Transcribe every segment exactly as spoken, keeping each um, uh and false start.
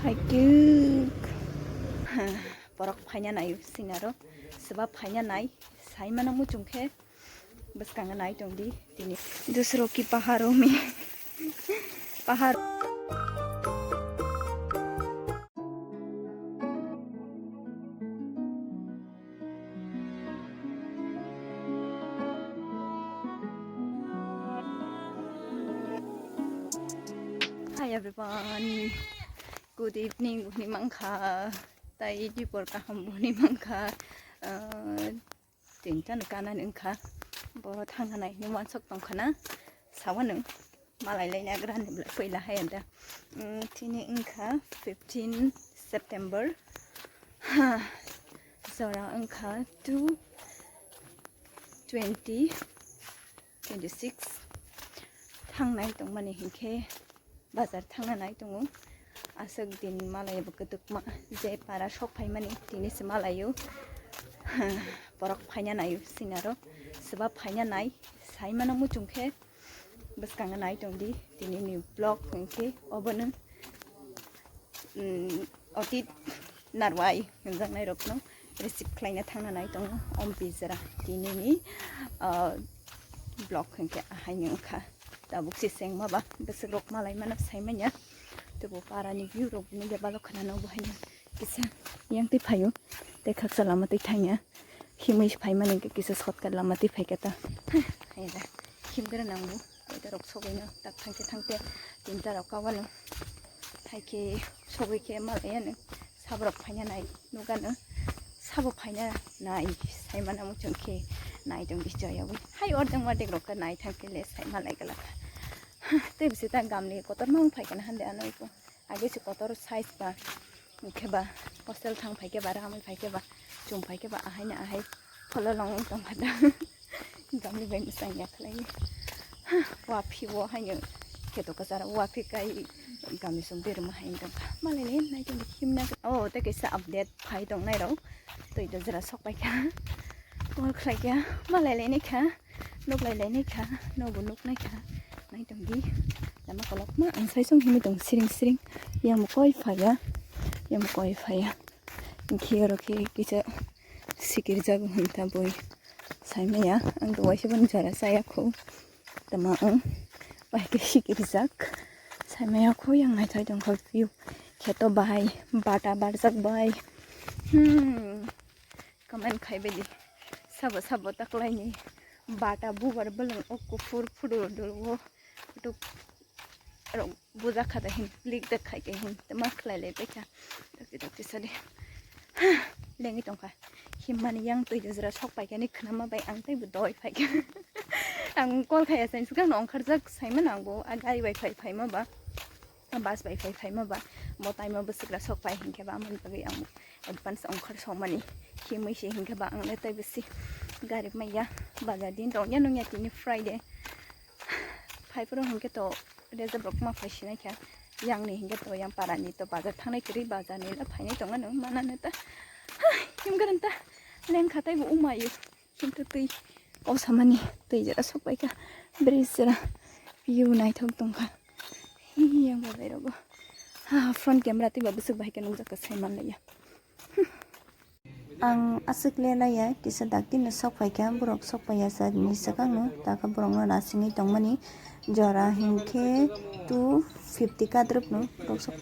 Haikuk. Borok phaina nai sinaro. Swba phaina nai. Saimano muchung khe bwskango nai tongdi tini. Dusro ki paharo me. Pahar. Hi everyone, good evening, buhni mangkha, tai dipor kaham buhni mangkha, uh, tinta no kanani wngkha, bo thangna nai hinwi wansok tongkha na, sawa nwng. Malai laina grani bwlai puila hai anda. Mm, tini wngkha fifteen September. Ha, jora wngkha two twenty twenty-six. Thangnai tongmani hinkhe bazar thangna nai tongo. Aswk din malai bo kwtwkma je para sok phaimani tini se malaio. Ha, borok phaina naio sinaro. Swba phaina nai saimano muchung khe bwskango nai tongdi tini ni vlog hinkhe obono, mm, Otit Narwai hinjaknai rokno receive khlaina thangna nai tongo Ompijra tini ni, ah, vlog hinkhe ahaini wngkha. Tabuk se sengma ba bwswk rok malai mano saimanya tebo para ni view rok bini bebalo khwnano bo haino kisa yang twi phaio tei khaksa lama twi thangya. Himwi se phaimani hwnkhe kisa shortcut lama twi phaikhe ta. Hai da. Himgra nangbo. Kaitorok sogwino tak thangkhe thangkhe tinta rok kawano. Haikhe sogwi khe malaiya no. Saborok phaina nai nukgano. Sabo phaina nai saimana muchung khe nai tongdi choyawi. Hai ordek mordek rok khe nai thangkhe le sai malai glak. Tei bisi ta gamli kotorma wng phaikhe na hande ano iko. Age se kotor size ba, hwnkhe ba hostel thang phaikhe ba, ramwi phaikhe ba, chum phaikhe ba, ahaino ahai phololong wng tongkha da. Gamli bai mwchang ya khlai. Waphi o haino kheto kwcharo waphi kai gamli song berma hai wng tongkha. Malai le nai tongdi himna. Oh, tei kaisa update phai tongnai rok. Twi dojra sok paikha. Call khlaikha. Malai le nai kha. Nuklai lainai kha, nobo nuknai kha. Nai tongdi. Lama kolokma ang sai song himwi tong siring siring. Yang bo koi phaiya. Yang bo koi phaiya. Hwnkhe oro khe kisa sikirjak hwn ta bui. Saimaya ang bo waisa boni jora chaya khu. Tama ang bai khe sikirjak. Saimaya khu yang naithai tongkha view. Kheto bai bata barjak bai. Hmm. Comment khai baidi. Sabo sabo taklaini bata bubar bwlwng o kuphur phudul dul o kutuk rok buja kha da hin click da khai khe hin tama khlai lai paikha. Dakti dakti sadi lengwi tongkha. Himmani yang twi dojra sok paikha ni khnama bai ang teibo doi phaikha. Ang call khai asai swkang no ongkharjak saimano ang bo a gari bai phai phaima ba. Bus bai phai phaima ba, bo time o bwswk ra sok phai hinkhe ba, amoni bagwi ang advance ongkhor songmani himwi se hinkhe ba, ang le tei bisi gari maya bazar din tongya nungya tini Friday. Phai phuru hinkhe to reserve rok ma phai sinai kha, yang ni hinkhe to yang para ni to bazar thangnai kwrwi, bazar ni le phainai tongmani mana no ta. Himkhe ta lengkha tei bo umaio. Kintu twi o samani twi jora sok paikha, bridge jora view naithok tongkha. Yang bo bai rogo ha front camera twi ba bwswk bahai khe nukjak kha sai manlaiya. Ang aswk le laiya kisa dakti no sok paikha, borok sok paiya sa ni swkang no takha borok no nasingwi tongmani jora hinkhe two fifty kadrop no borok sok.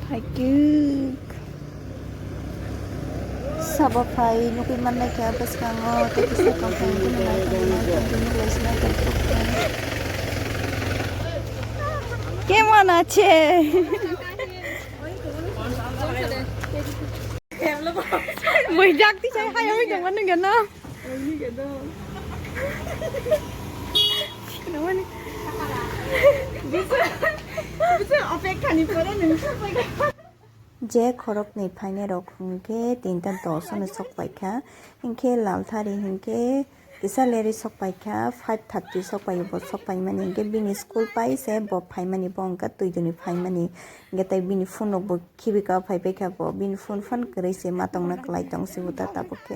Thank you. Sabo phai nugwi manlai kha bwskango tei kisa tongthai hwnwi nai tongwi nai tongwi nukhlai sinai tongthok kha. কেমন আছে? Bui jak ti sai hai oi dong manu gana. Oini gado. Namani. Bisa, bisa opekhani pore nung sapai. Je khoroknwi phainai rok hinkhe tinta dos no sok paikha, hinkhe Lalthari hinkhe kisa leri sok paikha, five thirty sok paio, bo sok paimani hinkhe bini school pai se bo phaimani, bo wngkha Twidoni phaimani, hinkhe tei bini phone rok bo khibika phaipaikha, bo bini phone phan kwrwi se ma tongna kwlai tong se bo ta tabuk khe.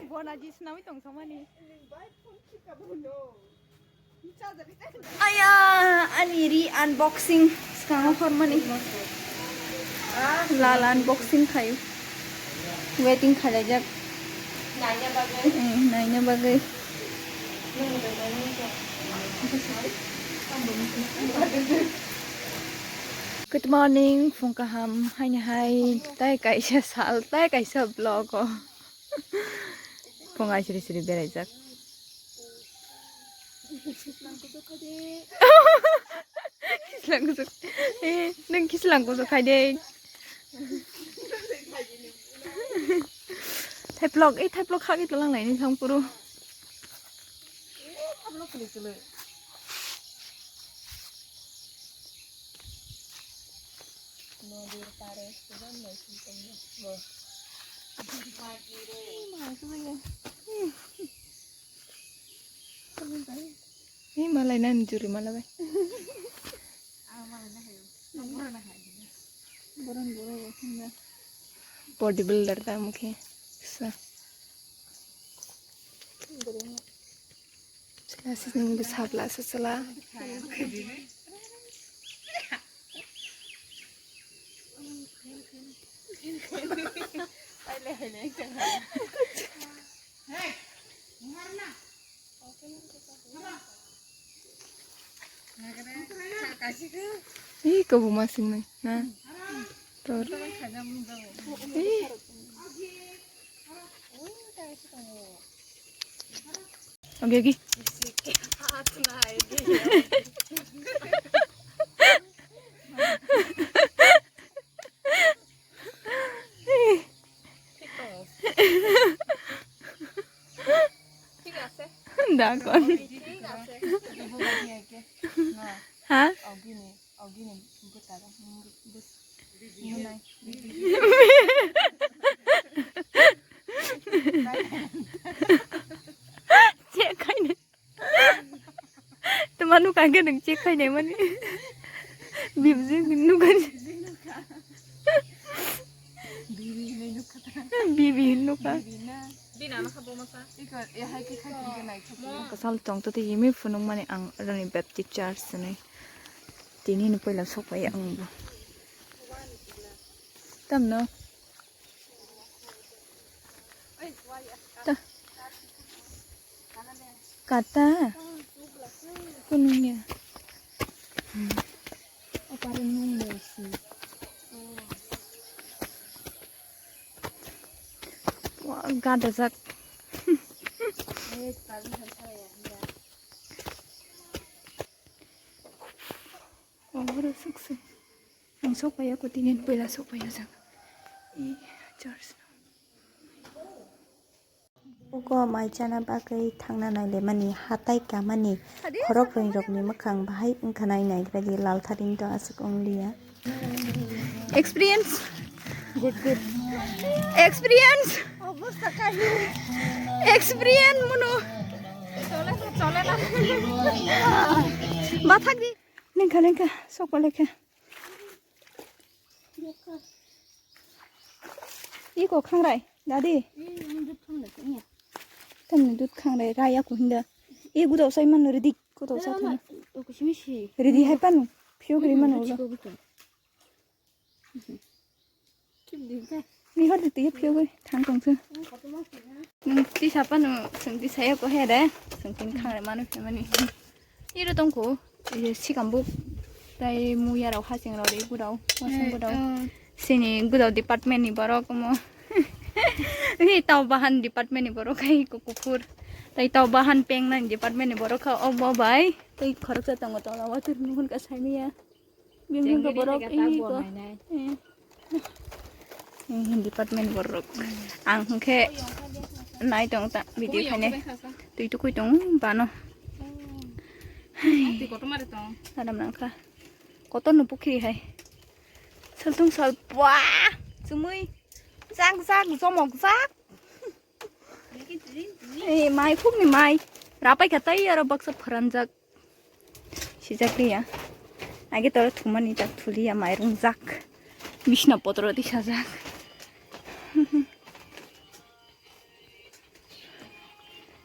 Aya, ani ri unboxing swkango hormani. Lal unboxing khai. Waiting khaijak. Naina bagwi. Eh, naina bagwi. Good morning, phung kaham, haini hai, tai kaisa sal, tai kaisa vlog o. Phung ai siri siri beraijak. Kislang kusuk. Eh, nung kislang kusuk khai de. Thaiplok, eh, thaiplok khagwi tolang laini thang puro. Nodir pare, sudah mulai singkong bo. Ni malai nan juri malai bai. Bodybuilder ta mukhe. Sa. Sila sini bisa bla sesela. Ih, kau masing nai. Nah. Tor. Ih. Oke, oke. Dakon. Ha? Check kaini. Tuma nukha khe nwng check khainai mani. Bibjwk nukha. Bibi hinwi nukha. Bibi hinwi nukha. Bibi na. Bini ano kha bo masa. Iko, e hai khe khai khe nai thok. Kasal tong to tei yemi phunuk mani ang rani bapti church sini. Tini ni poila sok pai ang bo. Tamno. Ta. Kata. Kununya. Apa renung sih? Wah, gada zat. Oh, udah sukses. Ang sok paya ko tinin pela sok paya sa. I church. Ugo mai chana bagwi thangna nailaimani hatai kamani khorok rwingrokni mwkhang bahai wngkha nai naigradi lal tharini to aswk wngliya. Experience. Good, good. Experience. Experience muno. Bathak di. Lengkha lengkha sok lekha. Iko khangrai, dadi. Tamni dud khangrai, raya ko hinda. E gudau sai man ridi, gudau sa thang. Ridi hai panu, phiyok ri manu lo. Mi hor diti phiyok ri thang tong se. Nung tisa panu, sung tisa ya ko he de, sung tin khangrai manu phiyok mani. Iro tongkho, sikambuk, tai muya rok haching rok ri gudau, wasung gudau. Sini gudau department ni borok omo. Hi tau bahan department ni borok khai ko kuphur. Tai tau bahan peng nang department ni borok kha obo bai. Tai khoroksa tongo tola o tur nukun ka saimiya. Bini hwnkhe borok ini ko. Hindi department borok. Ang hwnkhe nai tong ta video khainai. Twi tukui tong bano. Twi kotor mare tong. Adam nangkha. Kotor no pukri hai. Saltung sal bwa. Chumui. Jak jak jomok jak. Eh, mai khukni mai. Rapai kha tai aro baksa pharanjak. Sijak liya. Age toro thumani jak thuliya mairung jak. Bishna potro tisajak.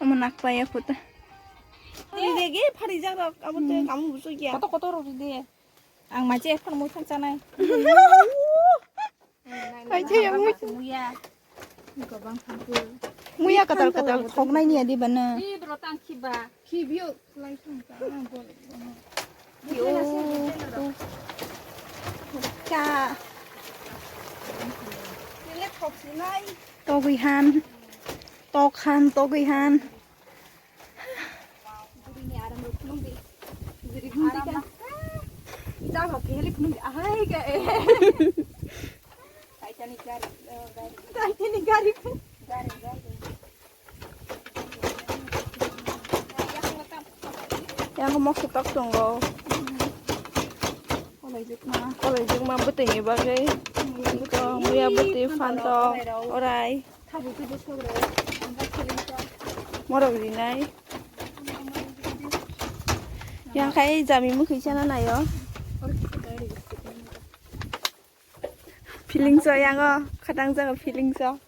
Omo nakpaya khuta. Ride ge pharijak rok abo te kamu busu ya. Koto koto rok ride. Ang maje ekhon mui thang chanai. Muya. Muya katal katal khoknai ni adi bana. Ih, bro, tang khiba. Khibio, lai thang ta, ah, bol. Yo. Cha. Tile thok sinai. Togwi han. Tok han, togwi han. Burini aram rok phunukdi. Jiri phunukdi ka. Jaga keheli phunukdi. Ahai ka. Titanic gari, eh, gari. Titanic gari. Gari, gari. Yang mokhe tok tongo. Kolaijwkma. Kolaijwkma bwtwini bagwi. Muya bwtwi, phantok, orai. Morok rinai. Yang khai jami mukhi chana nayo. Feelings o yang o, khatang jaga feelings o.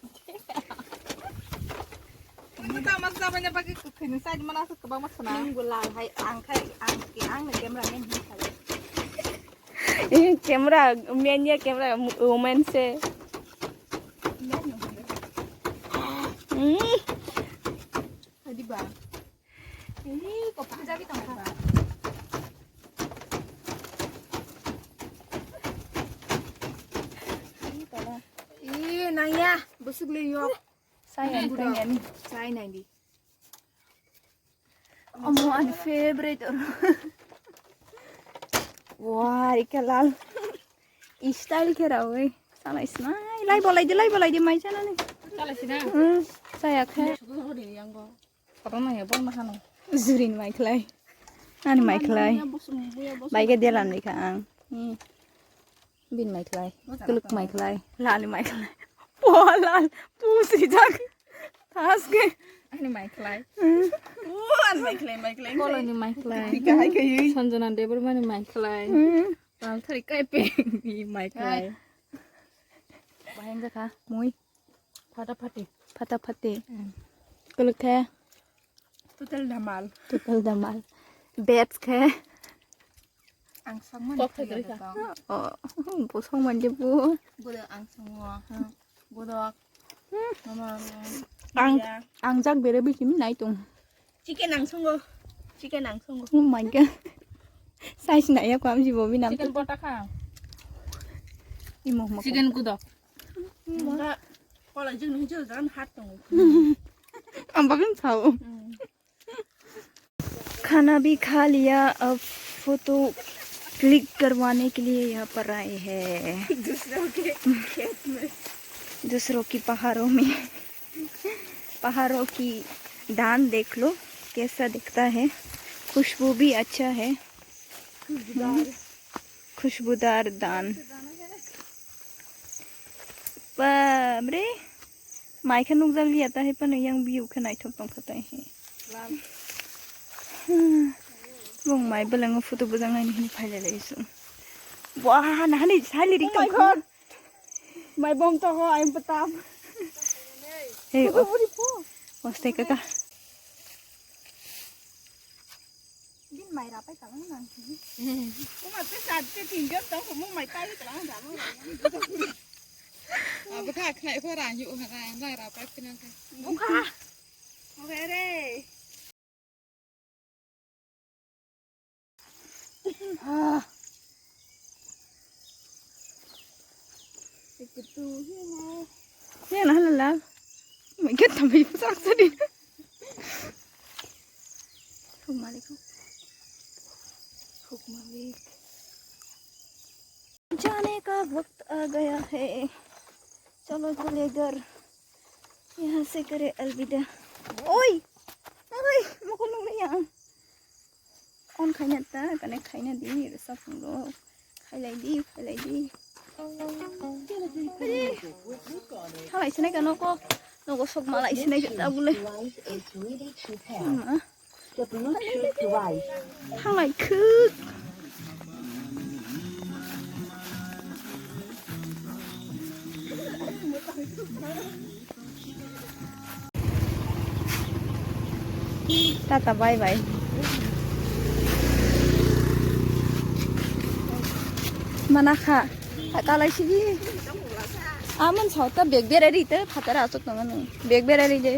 Tama sa banya bagi kukhini side mana sa kabang masana. Nung gulal hai ang khai ang ki ang ne camera man hin khai. Eh, camera man ya camera woman se. Hmm. Hadi ba. Ih, kok punjabi tong ba. Ih, nang ya, busuk le yok. Saya yang tanya nih. Saya nang di. Omo ani favorite oro. Wah, ika lal. Style khe rawi. Salai sinai. Lai bolai di, lai bolai di, mai chana ni. Salai sinai. Hmm, saya khe. Kotorma ya bol ma hano. Jurin mai khlai. Ani mai khlai. Bai khe delan ni kha ang. Hmm. Bin mai khlai. Kuluk mai khlai. Lali mai khlai. Po lal. Pusi jak. Thas khe. Ani mai khlai. Hmm. O an mai khlai, mai khlai. Kolo ni mai khlai. Ika hai khe. Sanjana Debbarma ni mai khlai. Hmm. Lal thari kai pe ni mai khlai. Bahai jakha mui. Phata phati. Phata phati. Hmm. Kuluk khe. Total dhamal. Total dhamal. Bets khe. Ang songmani kok thai thai kha. Oh, bo songmani je bo. Bodo ang songo. Bodo. Mama. Ang, ang jak bere bikini nai tong. Chicken ang songo. Chicken ang songo. Oh my God. Size na ya kwam ji bo binam. Chicken bota kha. Imo mo. Chicken kudok. Enggak. Kalau jeng nung jeng jangan hat tong. Ang bagin sao. Hmm. खाना भी खा लिया, अब photo click करवाने के लिए यहाँ पर आए हैं। दूसरों के खेत में। दूसरों की पहाड़ों में। पहाड़ों की धान देख लो, कैसा दिखता है, खुशबू भी अच्छा है। खुशबूदार। खुशबूदार धान। बाप रे। Mai khe nukjak liya, tahai phano yang view khe naithok tongkha tahai. Bong mai bwlwngo photo bwjaknaini hwnwi phailailaio chwng. Bwah, nahani sali ri tongkha. Oh my God. Mai bom tongo, ayang pwtam. Hey, oh. Uri po. Ostai kaka. Din mai rapai kalang nang. Uma te sat te tin jon tong mo mai tai kalang da mo. Abo kha khnai pho ra yu ha ra na rapai pinang kha. Bukha. Oke re. Ah. Yan halala. Mai khe tamai pusak sadi. Huk malik. Huk malik. जाने का वक्त आ गया है, चलो चले घर, यहाँ से करे अलविदा। Oi! Oi! Mokol nung ya. On khaina ta, kane khaina di, resa phungo. Khailai di, khailai di. Halai sinai ka noko, noko sok malai sinai ka tabule. Ama. Halai khuk. Tata, bye bye. Mana kha? Kalai sigi. Amon sota bag berai ri te phatara asuk tongo nung. Bag berai ri je.